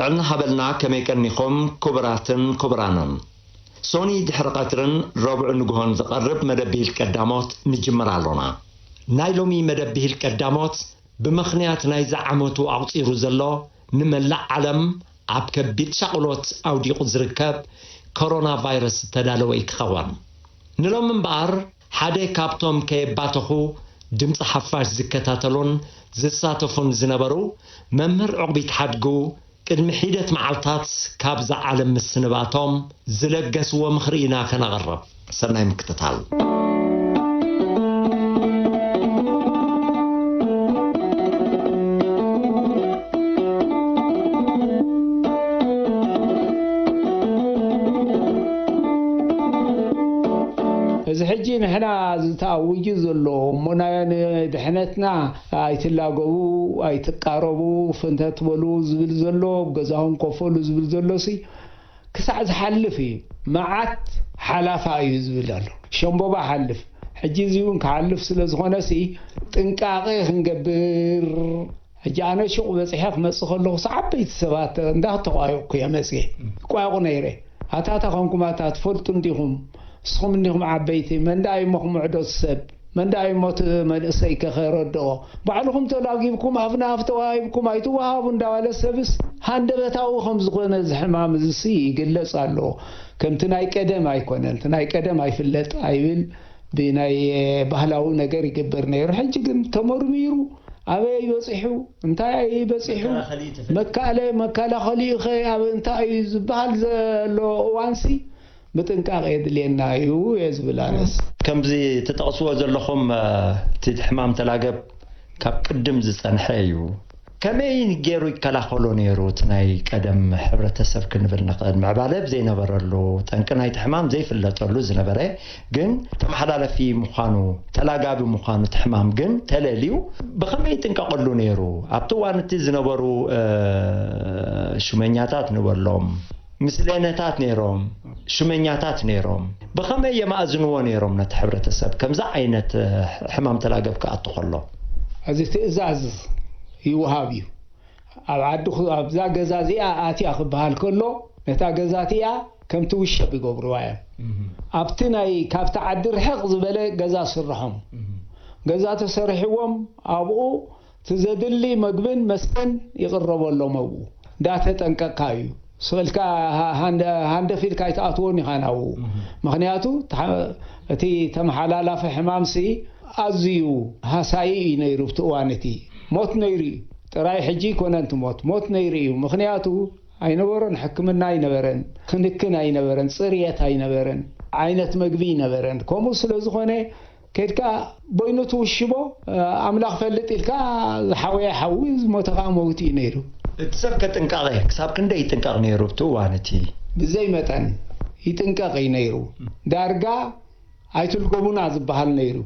ጥዕና ሃበልና፣ ከመይ ቀኒኹም ክቡራትን ክቡራንን? ሶኒ ድሕሪ ቀትርን ረቡዕ ንግሆን ዝቐርብ መደብ ብሂል ቀዳሞት ንጅምር ኣሎና። ናይ ሎሚ መደብ ብሂል ቀዳሞት ብምኽንያት ናይዚ ዓመቱ ኣቑጺሩ ዘሎ ንመላእ ዓለም ኣብ ከቢድ ሻቕሎት ኣውዲቑ ዝርከብ ኮሮና ቫይረስ ዝተዳለወ እዩ ክኸውን። ንሎሚ እምበኣር ሓደ ካብቶም ከየባተኹ ድምፂ ሓፋሽ ዝከታተሉን ዝሳተፉን ዝነበሩ መምህር ዑቕቢት ሓድጉ ቅድሚ ሒደት መዓልታት ካብዛ ዓለም ምስንባቶም ዝለገስዎ ምኽሪ ኢና ከነቕርብ። ሰናይ ምክትታል። እዚ ሕጂ ንሕና ዝተኣውጁ ዘሎ እሞ ናይ ድሕነትና ኣይትላገቡ፣ ኣይትቃረቡ፣ ፍንተት በሉ ዝብል ዘሎ፣ ኣብ ገዛኹም ኮፈሉ ዝብል ዘሎ ሲ ክሳዕ ዝሓልፍ እዩ። መዓት ሓላፋ እዩ ዝብል ኣሎ። ሸምቦባ ሓልፍ። ሕጂ እዚ እውን ክሓልፍ ስለ ዝኾነ ሲ ጥንቃቄ ክንገብር። ሕጂ ኣነ ሹቕ በፂሐ ክመፅእ ከለኹ ስ ዓበይቲ ሰባት እንዳተቋየቕኩ እየ መፅየ። ይቋየቑ ነይረ። ኣታታ ኾንኩም ኣታ ትፈልጡ እንዲኹም፣ ንስኹም እንዲኹም ዓበይቲ፣ መን ደኣ እሞ ክምዕዶ ሰብ፣ መን ደኣ እሞ እቲ መንእሰይ ከ ከረድኦ? ባዕልኹም ተላጊብኩም ኣፍ ንኣፍ ተዋሂብኩም ኣይትወሃቡ እንዳበለ ሰብስ ሃንደበታዊ ከም ዝኾነ እዚ ሕማም እዚ ሲ ይግለጽ ኣሎ። ከምቲ ናይ ቀደም ኣይኮነን። እቲ ናይ ቀደም ኣይፍለጥ ኣይብል ብናይ ባህላዊ ነገር ይግበር ነይሩ። ሕጂ ግን ተመርሚሩ ኣበይ በጺሑ፣ እንታይ በጺሑ፣ መከላኸሊ ተፈጢሩ። መካለ-፣ መከላኸሊኡ ኸ ኣብ እንታይ እዩ ዝበሃል ዘሎ እዋንሲ ብጥንቃቄ የድልየና እዩ እየ ዝብል ኣነስ። ከምዚ ትጠቕስዎ ዘለኹም፣ እ፣ እቲ ሕማም ተላገብ ካብ ቅድም ዝጸንሐ እዩ። ከመይ ገይሩ ይከላኸሎ ነይሩ እቲ ናይ ቀደም ሕብረተሰብ ክንብል ንኽእል? ምዕባለ ዘይነበረሉ፣ ጠንቂ ናይቲ ሕማም ዘይፍለጠሉ ዝነበረ፣ ግን ተመሓላለፊ ምዃኑ፣ ተላጋቢ ምዃኑ እቲ ሕማም ግን ተለልዩ ብኸመይ ይጥንቀቐሉ ነይሩ? ኣብቲ እዋን እቲ ዝነበሩ፣ እ፣ ሹመኛታት ንበሎም፣ ምስሌነታት ነይሮም፣ ሹመኛታት ነይሮም። ብኸመይ የማእዝንዎ ነይሮም ነቲ ሕብረተሰብ ከምዚ ዓይነት፣ እ፣ ሕማም ተላገብ ክኣቱ ከሎ? እዚ ትእዛዝ ይወሃብ እዩ። ኣብ ዓዲ ኹ-፣ ኣብዛ ገዛ እዚኣ ኣትያ ክበሃል ከሎ፣ ነታ ገዛ እቲኣ ከምቲ ውሸብ ይገብርዋ እዮም። እህ። ኣብቲ ናይ፣ ካብቲ ዓዲ ርሕቕ ዝበለ ገዛ ስርሖም። እህ። ገዛ ተሰሪሕዎም ኣብኡ እቲ ዘድሊ መግብን መስተን ይቕረበሎም ኣብኡ። እንዳተጠንቀቕካ እዩ። ስቕ ኢልካ ሃ-፣ ሃንደ-፣ ሃንደፍ ኢልካ ኣይትኣትዎን ኢኻ ናብኡ። እህ። ምኽንያቱ ተሓ-፣ እቲ ተመሓላላፊ ሕማምሲ ኣዝዩ ሃሳዪ እዩ ነይሩ ኣብቲ እዋን እቲ። ሞት ነይሩ እዩ። ጥራይ ሕጂ ኣይኮነን እቲ ሞት። ሞት ነይሩ እዩ። ምኽንያቱ ኣይነበሮን፣ ሕክምና ኣይነበረን፣ ክንክን ኣይነበረን፣ ጽርየት ኣይነበረን፣ ዓይነት መግቢ ኣይነበረን። ከምኡ ስለ ዝኾነ ከድካ በይኑ ትውሽቦ፣ እ፣ ኣምላኽ ፈልጥ ኢልካ ዝሓወየ ሓዊ፣ ዝሞተ ከኣ መውት እዩ ነይሩ። እቲ ሰብ ከጥንቀቐ ክሳብ ክንደይ ይጥንቀቕ ነይሩ ኣብቲ እዋን እቲ? ብዘይ መጠን ይጥንቀቕ እዩ ነይሩ። ዳርጋ ኣይትልገቡና ዝበሃል ነይሩ።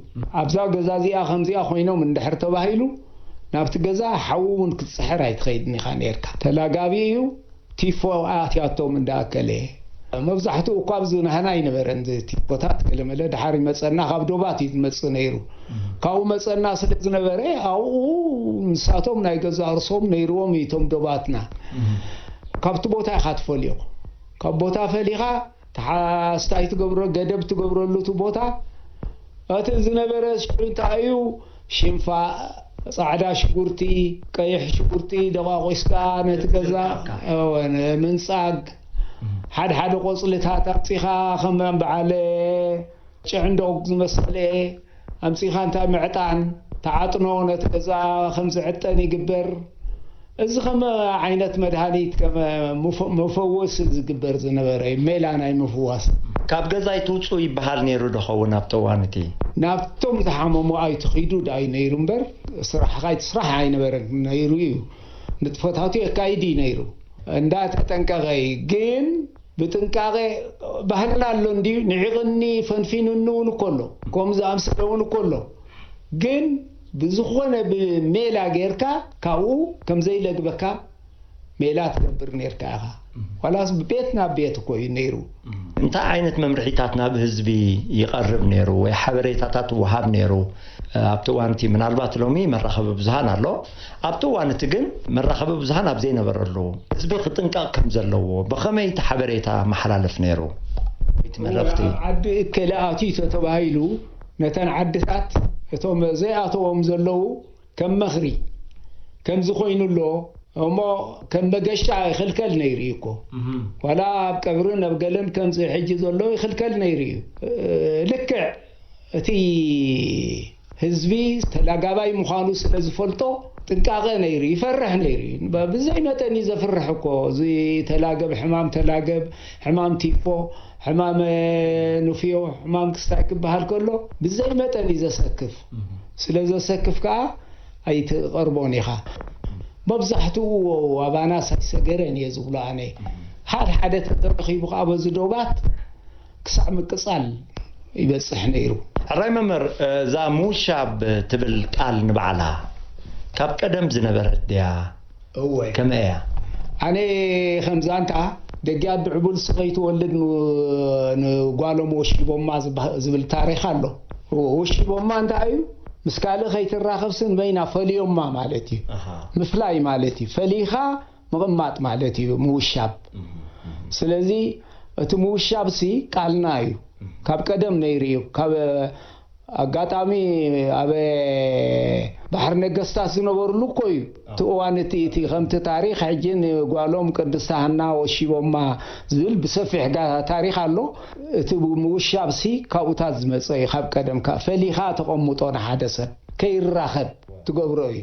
ኣብዛ ገዛ እዚኣ ከምዚኣ ኮይኖም እንድሕር ተባሂሉ ናብቲ ገዛ ሓዊ እውን ክትጽሕር ኣይትኸይድን ኢኻ ነይርካ። ተላጋቢ እዩ። ቲፎ ኣትያቶም እንዳኣከለ። መብዛሕትኡ እኳ ኣብዚ ናህና ኣይነበረን፣ እዚ ቲፎታት ገለመለ ድሓር ይመጸና፣ ካብ ዶባት እዩ ዝመጽእ ነይሩ። ካብኡ መጸና ስለ ዝነበረ ኣብኡ ንሳቶም ናይ ገዛ ርሶም ነይርዎም እዩ እቶም ዶባትና። ካብቲ ቦታ ኢኻ ትፈልዮ። ካብ ቦታ ፈሊኻ ተሓ-፣ ስታይ ትገብሮ፣ ገደብ ትገብረሉ እቲ ቦታ። እቲ ዝነበረ ሽዑ እንታይ እዩ? ሽንፋ፣ ጻዕዳ ሽጉርቲ፣ ቀይሕ ሽጉርቲ ደቋቂስካ ነቲ ገዛ፣ እወ፣ ንምንጻግ። ሓደ ሓደ ቆጽልታት ኣምጺኻ ከም በዓል ጭዕንዶ ዝመሰለ ኣምጺኻ እንታይ ምዕጣን ተዓጥኖ ነቲ ገዛ ከም ዝዕጠን ይግበር። እዚ ከም ዓይነት መድሃኒት፣ ከም መፈ-፣ መፈወሲ ዝግበር ዝነበረ እዩ፣ ሜላ ናይ ምፍዋስ። ካብ ገዛ ኣይትውፅኡ ይበሃል ነይሩ ዶ ኸውን ኣብቲ እዋን እቲ? ናብቶም ዝሓመሙ ኣይትኺዱ ዳ እዩ ነይሩ እምበር፣ ስራሕኻ ኣይትስራሕ ኣይነበረን ነይሩ እዩ። ንጥፈታቱ የካይድ እዩ ነይሩ። እንዳተጠንቀቐ እዩ። ግን ብጥንቃቄ ባህልና ኣሎ እንድዩ፣ ንዒቕኒ ፈንፊኑኒ እውን እኮ ኣሎ። ከምኡ ዝኣምሰለ እውን እኮ ኣሎ። ግን ብዝኾነ ብሜላ ጌርካ ካብኡ ከም ዘይለግበካ ሜላ ትገብር ኔርካ ኢኻ። ዋላስ ቤት ናብ ቤት እኮ እዩ ነይሩ። እንታይ ዓይነት መምርሒታት ናብ ህዝቢ ይቐርብ ነይሩ ወይ ሓበሬታታት ይወሃብ ነይሩ? ኣብቲ እዋን እቲ ምናልባት ሎሚ መራኸቢ ብዙሃን ኣሎ፣ ኣብቲ እዋን እቲ ግን መራኸቢ ብዙሃን ኣብ ዘይነበረሉ ህዝቢ ክጥንቀቕ ከም ዘለዎ ብኸመይ እቲ ሓበሬታ መሓላለፍ ነይሩ? እቲ መልእኽቲ ዓዲ እከለ ኣትዩ ተተባሂሉ ነተን ዓድታት እቶም ዘይኣተዎም ዘለዉ ከም መኽሪ ከምዚ ኮይኑ ኣሎ እሞ ከም መገሻ ይኽልከል ነይሩ እዩ እኮ። ዋላ ኣብ ቀብርን ኣብ ገለን ከምዚ ሕጂ ዘሎ ይኽልከል ነይሩ እዩ። ልክዕ እቲ ህዝቢ ተላጋባይ ምዃኑ ስለ ዝፈልጦ ጥንቃቐ ነይሩ፣ ይፈርሕ ነይሩ እዩ። ብዘይ መጠን እዩ ዘፍርሕ እኮ። እዚ ተላገብ፣ ሕማም ተላገብ፣ ሕማም ቲፎ፣ ሕማም ንፍዮ፣ ሕማም ክስታይ ክበሃል ከሎ ብዘይ መጠን እዩ ዘሰክፍ። ስለ ዘሰክፍ ከዓ ኣይትቐርቦን ኢኻ። መብዛሕትኡ ኣባናስ ኣይሰገረን እየ ዝብሎ ኣነ። ሓደ ሓደ ተተረኺቡ ከዓ በዚ ዶባት ክሳዕ ምቅጻል ይበጽሕ ነይሩ። ሕራይ መምህር፣ እዛ ምውሻብ ትብል ቃል ንባዕላ ካብ ቀደም ዝነበረት ድያ? እወ። ከመይ እያ? ኣነ ከም ዛንታ ደጊ ኣዲ ዕቡል ስኸይትወልድ ን-፣ ንጓሎም ወሺቦማ ዝበሃ-፣ ዝብል ታሪኽ ኣሎ። ወ-፣ ወሺቦማ እንታይ እዩ? ምስ ካልእ ከይትራኸብሲ ንበይና ፈልዮማ ማለት እዩ። ኣሃ። ምፍላይ ማለት እዩ። ፈሊኻ ምቕማጥ ማለት እዩ ምውሻብ። እም፣ እም። ስለዚ እቲ ምውሻብሲ ቃልና እዩ። እም። ካብ ቀደም ነይሩ እዩ። ካብ ኣጋጣሚ ኣብ ባሕሪ ነገስታት ዝነበርሉ እኮ እዩ። እቲ እዋን እቲ፣ እቲ ከምቲ ታሪኽ ሕጂ ንጓሎም ቅድስቲ ሃና ወሺቦማ ዝብል ብሰፊሕ ጋ-፣ ታሪኽ ኣሎ። እቲ ምውሻብሲ ካብኡታት ዝመጸ እዩ። ካብ ቀደም ከ-፣ ፈሊኻ ተቐምጦ ንሓደ ሰብ ከይራኸብ ትገብሮ እዩ።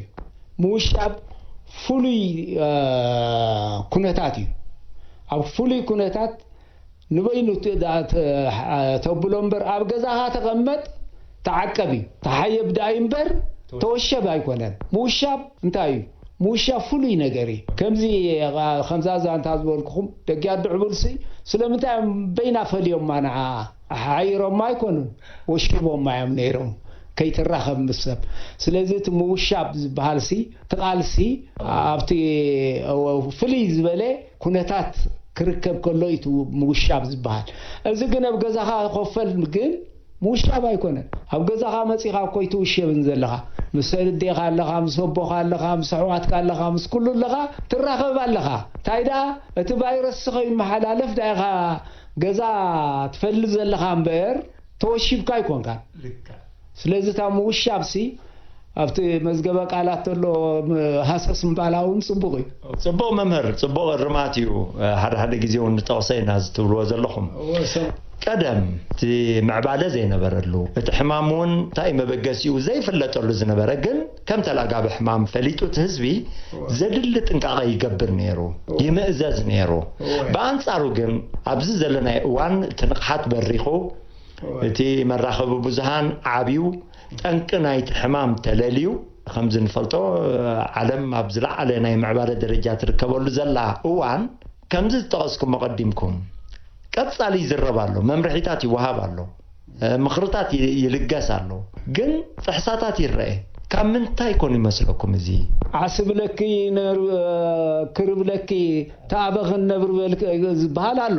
ምውሻብ ፍሉይ፣ እ፣ ኩነታት እዩ። ኣብ ፍሉይ ኩነታት ንበይኑ ት-፣ ዳ-፣ ተ-፣ ተብሎ እምበር ኣብ ገዛኻ ተቐመጥ ተዓቀብ እዩ። ተሓየብ ደኣ እዩ እምበር ተወሸብ ኣይኮነን። ምውሻብ እንታይ እዩ? ምውሻብ ፍሉይ ነገር እዩ። ከምዚ፣ እ፣ ከምዛ ዛንታ ዝበልኩኹም ደጊ ኣዲ ዕቡልሲ ስለምንታይ እዮም በይና ፈልዮማ ንዓ? ሓይሮማ ኣይኮኑን፣ ወሺቦማ እዮም ነይሮም ከይትራኸብ ምስ ሰብ። ስለዚ እቲ ምውሻብ ዝበሃልሲ፣ እቲ ቃልሲ ኣብቲ ፍልይ ዝበለ ኩነታት ክርከብ ከሎ እዩ እቲ ምውሻብ ዝበሃል። እዚ ግን ኣብ ገዛኻ ኮፈል ግን ምውሻብ ኣይኮነን። ኣብ ገዛኻ መጺኻ እኮ ኣይትውሸብን ዘለኻ። ምስ ኣዴኻ ኣለኻ፣ ምስ ኣቦኻ ኣለኻ፣ ምስ ኣሕዋትካ ኣለኻ፣ ምስ ኩሉ ኣለኻ፣ ትራኸብ ኣለኻ። እንታይ ደኣ እቲ ቫይረስ ስኸ ይመሓላለፍ ደኣ ኢኻ ገዛ ትፈልጥ ዘለኻ እምበር ተወሺብካ ኣይኮንካን። ልክዕ። ስለዚ እታ ምውሻብሲ ኣብቲ መዝገበ ቃላት ተሎ ም-፣ ሃሰስ ምባላ እውን ጽቡቕ እዩ። ጽቡቕ መምህር፣ ጽቡቕ እርማት እዩ። ሓደ ሓደ ግዜ እውን ንጠቕሰ ኢና እዚ ትብልዎ ዘለኹም። እወ፣ ሰብ ቀደም እቲ ምዕባለ ዘይነበረሉ፣ እቲ ሕማም እውን እንታይ መበገሲኡ ዘይፍለጠሉ ዝነበረ፣ ግን ከም ተላጋቢ ሕማም ፈሊጡ እቲ ህዝቢ እወ። ዘድሊ ጥንቃቐ ይገብር ነይሩ፣ እወ። ይምእዘዝ ነይሩ። እወ። ብኣንጻሩ ግን ኣብዚ ዘለናዮ እዋን እቲ ንቕሓት በሪኹ፣ እወ። እቲ መራኸቢ ብዙሃን ዓብዩ፣ ጠንቂ ናይቲ ሕማም ተለልዩ፣ ከምዚ ንፈልጦ ዓለም ኣብ ዝለዓለ ናይ ምዕባለ ደረጃ ትርከበሉ ዘላ እዋን፣ ከምዚ ዝጠቐስኩም ኣቐዲምኩም፣ ቀጻሊ ይዝረብ ኣሎ፣ መምርሒታት ይወሃብ ኣሎ፣ እ፣ ምኽርታት ይ-፣ ይልገስ ኣሎ። ግን ጥሕሳታት ይረአ። ካብ ምንታይ ኮን ይመስለኩም እዚ? ዓስብለኪ ነር-፣ ክርብለኪ ተኣበኽን ነብርበልክ ዝበሃል ኣሎ።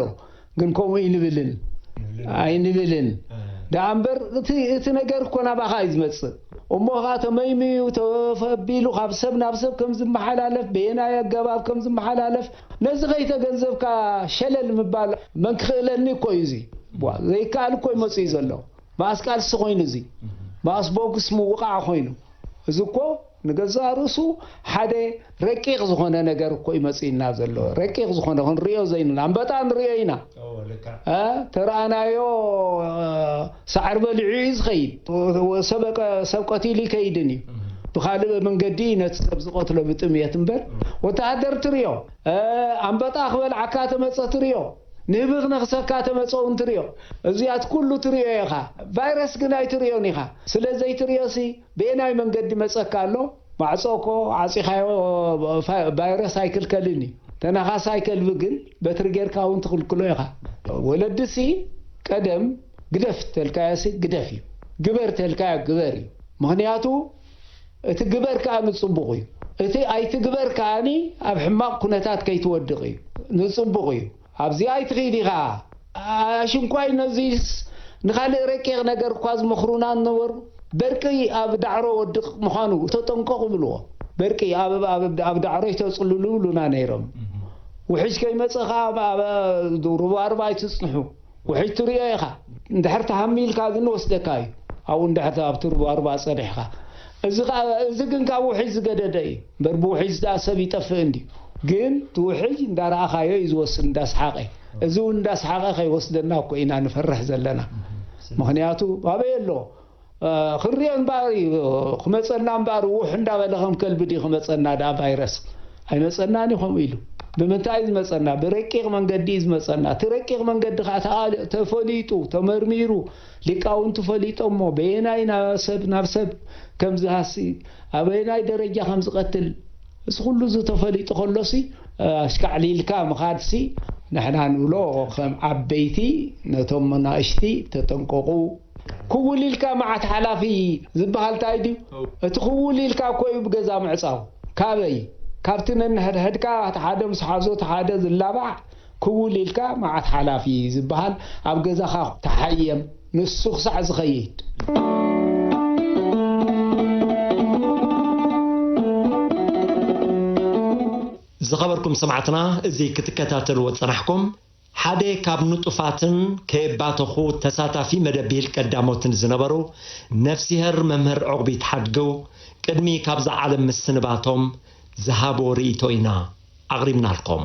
ግን ከምኡ ኣይንብልን። ኣይንብልን። እ። ደኣ እምበር እቲ፣ እቲ ነገር እኮ ናባኻ እዩ ዝመጽእ። እሞ ኸኣ ተመይምዩ፣ ተፈቢሉ፣ ካብ ሰብ ናብ ሰብ ከም ዝመሓላለፍ፣ በየናይ ኣገባብ ከም ዝመሓላለፍ፣ ነዚ ከይተገንዘብካ ሸለል ምባል መን ክኽእለኒ እኮ እዩ እዚ። ዋ፣ ዘይከኣል እኮ እዩ መጺኡ ዘሎ። መኣስ ቃልሲ ኮይኑ እዚ? መኣስ ቦክስ ምውቃዕ ኮይኑ? እዚ እኮ ንገዛእ ርእሱ ሓደ ረቂቕ ዝኾነ ነገር እኮ እዩ መጺእና ዘሎ። ረቂቕ ዝኾነ ክንርእዮ ዘይንብል። ኣንበጣ ንርእዮ ኢና። ኦ፣ ልክዕ። እ፣ ተረኣናዮ፣ እ፣ ሳዕሪ በሊዑ እዩ ዝኸይድ። ሰብ ቀ-፣ ሰብ ቀቲሉ ይከይድን እዩ። እም። ብኻልእ መንገዲ እዩ ነቲ ሰብ ዝቐትሎ ብጥምየት እምበር። እም። ወተሃደር ትርእዮ፣ እ፣ ኣንበጣ ክበልዓካ ተመጸ ትርእዮ። ንህቢ ክነኽሰካ ተመጸ እውን ትርእዮ። እዚኣት ኩሉ ትርእዮ ኢኻ። ቫይረስ ግን ኣይትርእዮን ኢኻ። ስለ ዘይትርእዮሲ ብየናይ መንገዲ መጸካ ኣሎ? ማዕጾ እኮ ዓጺኻዮ፣ ፋ-፣ ቫይረስ ኣይክልከልን እዩ። ተናኻሳይ ከልቢ ግን በትሪ ጌርካ እውን ትኽልክሎ ኢኻ። ወለድሲ ቀደም ግደፍ ተልካዮሲ ግደፍ እዩ። ግበር ተልካዮ ግበር እዩ። ምኽንያቱ እቲ ግበር ከኣ ንጽቡቕ እዩ። እቲ ኣይትግበር ከኣኒ ኣብ ሕማቕ ኩነታት ከይትወድቕ እዩ። ንጽቡቕ እዩ። ኣብዚኣ ኣይትኺድ ኢኻ። ኣሽንኳይ ነዚስ ንኻልእ ረቂቕ ነገር እኳ ዝመኽሩና ነበሩ። በርቂ ኣብ ዳዕሮ ወድቕ ምዃኑ ተጠንቀቑ ብልዎ። በርቂ ኣብ ዳዕሮ ይተፅልሉ ብሉና ነይሮም። ውሕጅ ከይመፀ ከዓ ኣብ ሩባሩባ ኣይትፅንሑ። ውሕጅ ትሪኦ ኢኻ። እንድሕር ተሃሚልካ ግን ወስደካ እዩ። ኣብኡ እንድሕር ኣብቲ ሩባሩባ ፀኒሕካ። እዚ ግን ካብ ውሕጅ ዝገደደ እዩ። እምበር ብውሕጅ ዝኣ ሰብ ይጠፍእ እንድዩ። ግን እቲ ውሕጅ እንዳረኣኻዮ እዩ ዝወስድ እንዳስሓቐ። እዚ እውን እንዳስሓቐ ከይወስደና እኮ ኢና ንፈርሕ ዘለና። ምኽንያቱ ኣበይ ኣሎ? ክንሪኦ እምበኣር እዩ ክመፀና እምበኣር ውሕ እንዳበለ ከም ከልቢ ድዩ ክመፀና ደኣ ቫይረስ? ኣይመፀናን እዩ ከምኡ ኢሉ። ብምንታይ እዩ ዝመፀና? ብረቂቕ መንገዲ እዩ ዝመፀና። እቲ ረቂቕ መንገዲ ከዓ ተፈሊጡ ተመርሚሩ ሊቃውንቲ ፈሊጦሞ በየናይ ናብ ሰብ ናብ ሰብ ከም ዝሃሲ ኣበየናይ ደረጃ ከም ዝቐትል እዚ ኩሉ እዚ ተፈሊጡ ከሎሲ ኣሽካዕሊልካ ምኻድሲ ንሕና ንብሎ ከም ዓበይቲ ነቶም መናእሽቲ ተጠንቀቑ። ክውል ኢልካ መዓት ሓላፊ ዝበሃል እንታይ ድዩ? እቲ ክውል ኢልካ እኮ እዩ ብገዛ ምዕጻው። ካበይ? ካብቲ ነንሕድሕድካ እቲ ሓደ ምስ ሓዞ እቲ ሓደ ዝላባዕ ክውል ኢልካ መዓት ሓላፊ ዝበሃል ኣብ ገዛኻ ተሓየም ንሱ ክሳዕ ዝኸይድ። ዝኸበርኩም ሰማዕትና፣ እዚ ክትከታተልዎ ዝጸናሕኩም ሓደ ካብ ንጡፋትን ከየባተኹ ተሳታፊ መደብ ብሂል ቀዳሞትን ዝነበሩ ነፍሲሄር መምህር ዑቕቢት ሓድግው ቅድሚ ካብዛ ዓለም ምስንባቶም ዝሃብዎ ርእይቶ ኢና ኣቕሪብናልኩም።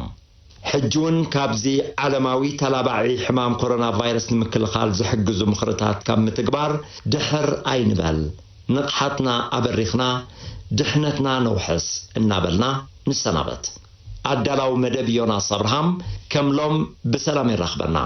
ሕጂ እውን ካብዚ ዓለማዊ ተላባዒ ሕማም ኮሮና ቫይረስ ንምክልኻል ዝሕግዙ ምኽርታት ካብ ምትግባር ድሕር ኣይንበል። ንቕሓትና ኣበሪኽና ድሕነትና ነውሕስ እናበልና ንሰናበት። ኣዳላዊ መደብ ዮናስ ኣብርሃም ከም ሎም ብሰላም የራኽበና።